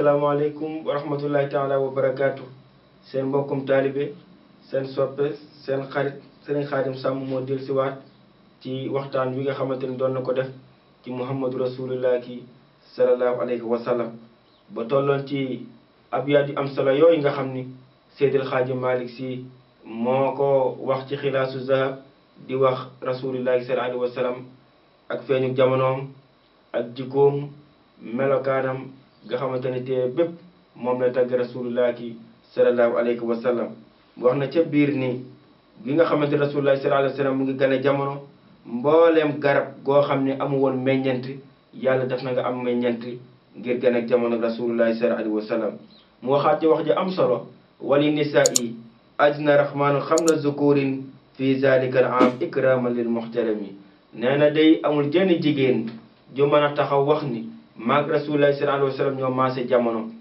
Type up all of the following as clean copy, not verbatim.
asalaamaaleykum wa rahmatullahi taala wa barakaatu seen mbokkum taalibe seen soppe seen xarit Serigne Khadim Samb moo del si waat ci waxtaan wi nga xamante ni doon na ko def ci muhammadu rasulullah ki sallallahu alayhi wa sallam ba tolloon ci abyaat yu am solo yooyu nga xam ni Seydil Xaaji Malick Sy moo ko wax ci xilaasu zahab di wax rasulillahi sallallahu alayhi wa sallam ak feeñu jamonoom ak jikkoom melokaanam nga xamante ne te bépp moom la tagg rasulullah ki sallallahu alayhi wa sallam wax na ca biir ni bi nga xamante rasulullah sallallahu alayhi wa sallam mu ngi gën a jamono mbooleem garab goo xam ne amu woon meññent yàlla def na nga am meññent ngir gën a jamono rasulullah sallallahu alayhi wa sallam mu waxaat ci wax ji am solo wali nisaa'i ajna rahmaanu xam na zukurin fi zalika al am ikraman lil muhtarami nee na day amul jenn jigéen ju mën a taxaw wax ni maag rasulullah sallallahu alayhi wa sallam ñoo maase jamono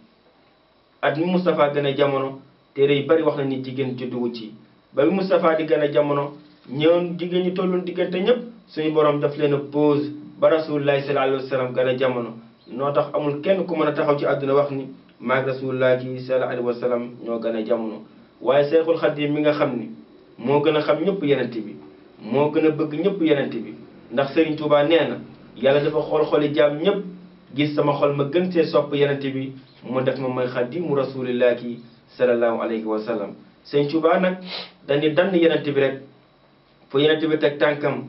at mi Moustapha gën a jamono téere yu bari wax na ni jigéen judduwu ci ba bi Moustapha di gën a jamono ñëwoon jigéen ñi tolloon diggante ñëpp suñu borom daf leen a pause ba rasulullah sallallahu alayhi wa sallam gën a jamono noo tax amul kenn ku mën a taxaw ci àdduna wax ni maag rasulullah ki sallallahu alayhi wa sallam ñoo gën a jamono waaye Seexul Xadiim mi nga xam ni moo gën a xam ñëpp yenent bi moo gën a bëgg ñëpp yenent bi ndax Serigne Touba nee na yàlla dafa xool-xooli jaam ñëpp gis sama xol ma gën see sopp yenent bi mu def ma mooy xadimu rasulillah ki sallallahu alayhi wa sallam Serigne Touba nag dañuy dann yenent bi rek fu yenent bi teg tànkam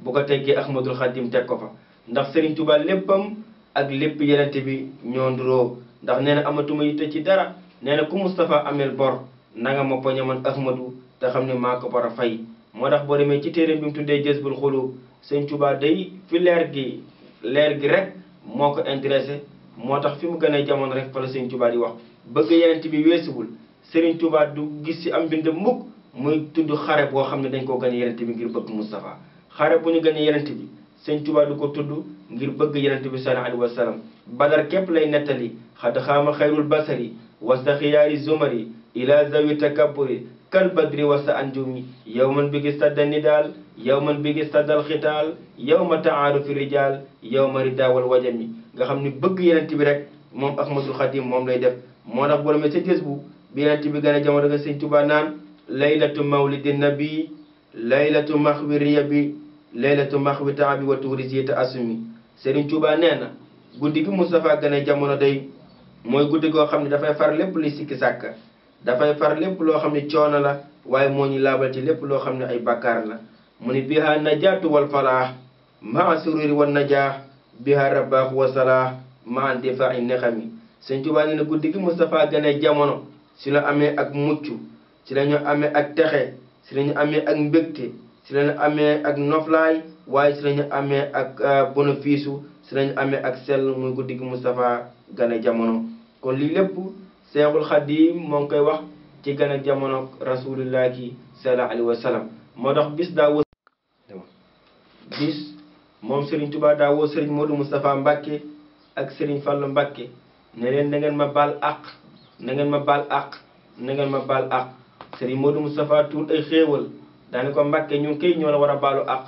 bu ko teggee Ahmadul Xadim teg ko fa ndax Serigne Touba léppam ak lépp yenent bi ñoo nduroo ndax nee na amatuma yitte ci dara nee na ku Moustapha amel bor nanga ma poñe man Ahmadu te xam ne maa ko war a fay moo tax boo demee ci téere bi mu tuddee Jazbul Xuluub Sëñ Touba day fi leer gi rek moo ko intéressé moo tax fi mu gën a jamono rek fa la Sëñ Touba di wax bëgg yenent bi weesuwul Serigne Touba du gis ci am mbind mukk muy tudd xare boo xam ne dañ koo gën a yenent bi ngir bëgg Moustapha xare bu ñu gën a yenent bi Sëñ Touba du ko tudd ngir bëgg yenent bi sallallahu alayhi wa sallam Badar képp lay nettali xad xaama xayrul basari wasta xiyaari zumari ila zawi takabburi kal badri wasa anjumi yawman bi gis tadda nidaal yawman bi gis taddal xitaal yawma taarufi rijal yawma ridaawal wajami nga xam ni bëgg yenent bi rek moom Ahmadul Xadim moom lay def moo tax boo demee sa gës bu bi yenent bi gën a jamono nga Sëñ Touba naan laylatu mawlidi nabi laylatu maxwi riyabi laylatu maxwi taabi wa turisita asumi Sëriñ Touba nee na guddi gi Moustapha gën a jamono day mooy guddi goo xam ne dafay far lépp li sikki sàkka dafay far lépp loo xam ne coono la waaye moo ñu laabal ci lépp loo xam ne ay bakkaar la mu ni biha najaatu wal falaax maa sururi wa najaax biha rabbaax wa salaax maa difaa'i nexami Sëñ Tuubaa nee na guddi gi Moustapha gane jamono si la amee ak mucc si la ñu amee ak texe si la ñu amee ak mbégte si la ñu amee ak noflaay waaye si la ñu amee ak bénéfice si la ñu amee ak sell muy guddi gi Moustapha gane jamono kon lii lépp Seexul Xadiim moo ngi koy wax ci gën a jamono rasulullah ki sallallahu alayhi wa sallam moo tax bis moom Serigne Touba daa woo Serigne Modou Moustapha Mbacke ak Serigne Fallou Mbacke ne leen na ngeen ma baal àq na ngeen ma baal àq na ngeen ma baal àq Serigne Modou Moustapha tuur ay xéewal daani ko Mbacke ñun kay ñoo la war a baalu àq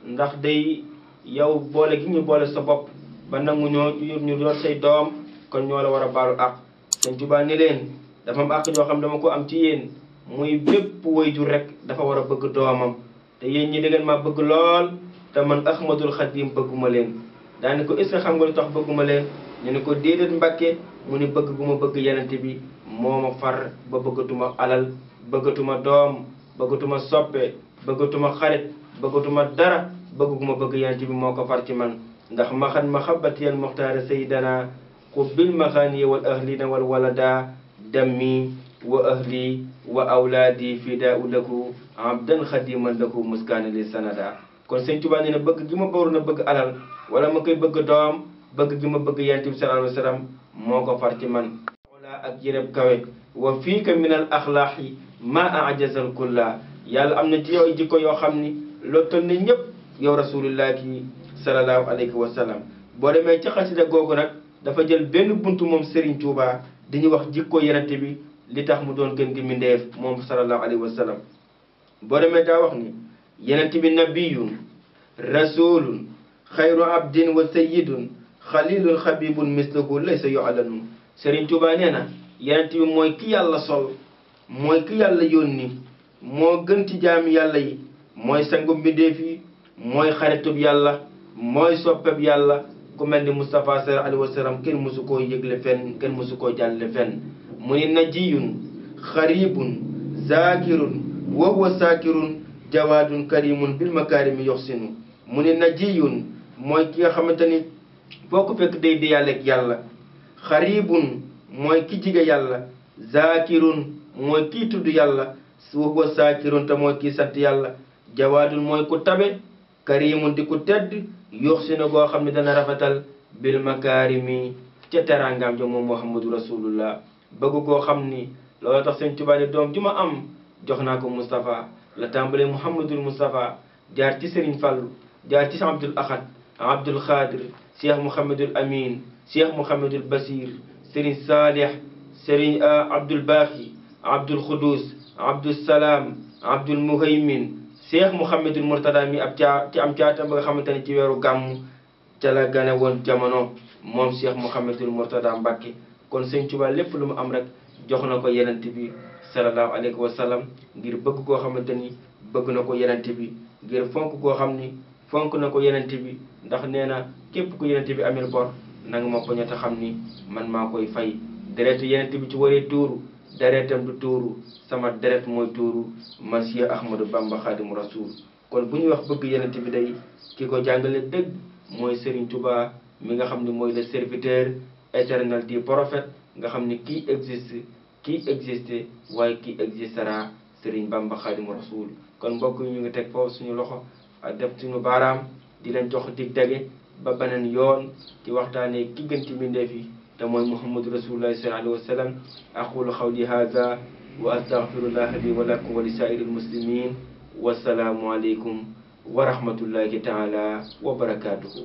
ndax day yow boole gi ñu boole sa bopp ba nangu ñu doon say doom kon ñoo la war a baalu àq Sëñ Touba ni leen dafa am àq ñoo xam dama ko am ci yéen muy bépp waajur rek dafa war a bëgg doomam te yéen ñi da ngeen ma bëgg lool te man Ahmadul Xadim bëgguma leen daani ko est-ce que xam nga lu tax bëgguma leen ñu ne ko déedéet Mbàkke mu ni bëgg gu ma bëgg yenente bi moo ma far ba bëggatuma alal bëggatuma doom bëggatuma soppe bëggatuma xarit bëggatuma dara bëgg gu ma bëgg yenente bi moo ko far ci man ndax maxan mahabbatiyal muxtaara sayyidana xubbil maxaani wal ahlina wal walada dammi wa ahli wa awlaadi fidaau laku abdan xadiman laku muskaani li sanada kon Sëñ Tuubaa nee na bëgg gi ma waroon a bëgg alal wala ma koy bëgg doom bëgg gi ma bëgg yonent bi sallallahu alayhi wa sallam moo ko far ci man wala ak yërëb kawe wa fiika min al axlaaqi ma ajazal kulla yàlla am na ci yow jikko yoo xam ni lottal na ñëpp yow rasulullah ki sallallahu alayhi wa sallam boo demee ci xasida googu nag dafa jël benn buntu moom Serigne Touba dañuy wax jikko yenente bi li tax mu doon gën gi mindeef moom sallallahu alayhi wa sallam boo demee daa wax ni yenente bi nabiyun rasulun xayru abdin wa sayyidun xalilun xabibun mislahu laysa yu'lanu Serigne Touba nee na yonent bi mooy ki yàlla sol mooy ki yàlla yónni moo gën ci jaami yàlla yi mooy sangu mbindeef yi mooy xaritub yàlla mooy soppeb yàlla ku mel ni Moustapha sallallahu alayhi wa sallam kenn mësu koo yëgle fenn kenn mësu koo jàlle fenn mu ni najiyun xaribun zakirun wa huwa sakirun jawaadun karimun bil makarimi yoxsinu mu ni najiyun mooy ki nga xamante ni boo ko fekk day deyaleeg yàlla xaribun mooy ki jige yàlla zakirun mooy kii tudd yàlla wa huwa sakirun te mooy kii sant yàlla jawaadun mooy ku tabe karimun di ku tedd yoxsinu goo xam ne dana rafetal bil makarimi ca teraangaam ja moom muhammadu rasulullah bëgg koo xam ni loolu tax sëñ Tuubaa ne doom ju ma am jox naa ko Moustapha la tàmbalee Mouhamadul Moustapha jaar ci Serigne Fallou jaar ci Abdoul Ahad Abdoul Khadir Cheikh Mouhamadul Amin Cheikh Mouhamadul Basir Serigne Salih Serigne Abdoul Baqi Abdoul Khoudous Abdoul Salam Abdoul Muhaymin Cheikh Mouhamadul Mourtada mi ab ci am caatam ba nga xamante ne ci weeru gàmm ca la gane woon jamono moom Cheikh Mouhamadul Mourtada Mbacke kon sëñ Tuubaa lépp lu mu am rek jox na ko yenent bi sallallahu alayhi wa sallam ngir bëgg koo xamante ni bëgg na ko yenent bi ngir fonk koo xam ni fonk na ko yenent bi ndax nee na képp ku yenent bi amel bor nanga ma ko ñett xam ni man maa koy fay deretu yenent bi ci waree tuuru deretam du tuuru sama deret mooy tuuru man Cheikh Ahmadou Bamba Khadimu Rasul kon bu ñuy wax bëgg yenent bi day ki ko jàngale dëgg mooy Serigne Touba mi nga xam ni mooy le serviteur éternel du prophète nga xam ni kii existe waaye kii existera Serigne Bamba Khadimu Rasul kon mbokk yi ñu ngi teg foofu suñu loxo ak def suñu baaraam di leen jox dig dage ba beneen yoon ci waxtaanee ki gën ci mbindeef yi te mooy Muhammadu Rasulullah sallallahu alayhi wa sallam aqulu qawli hadha wa astaghfirullah li wa lakum wa li saa'iril muslimin wasalaamu aleykum wa rahmatullahi taala wa barakatuhu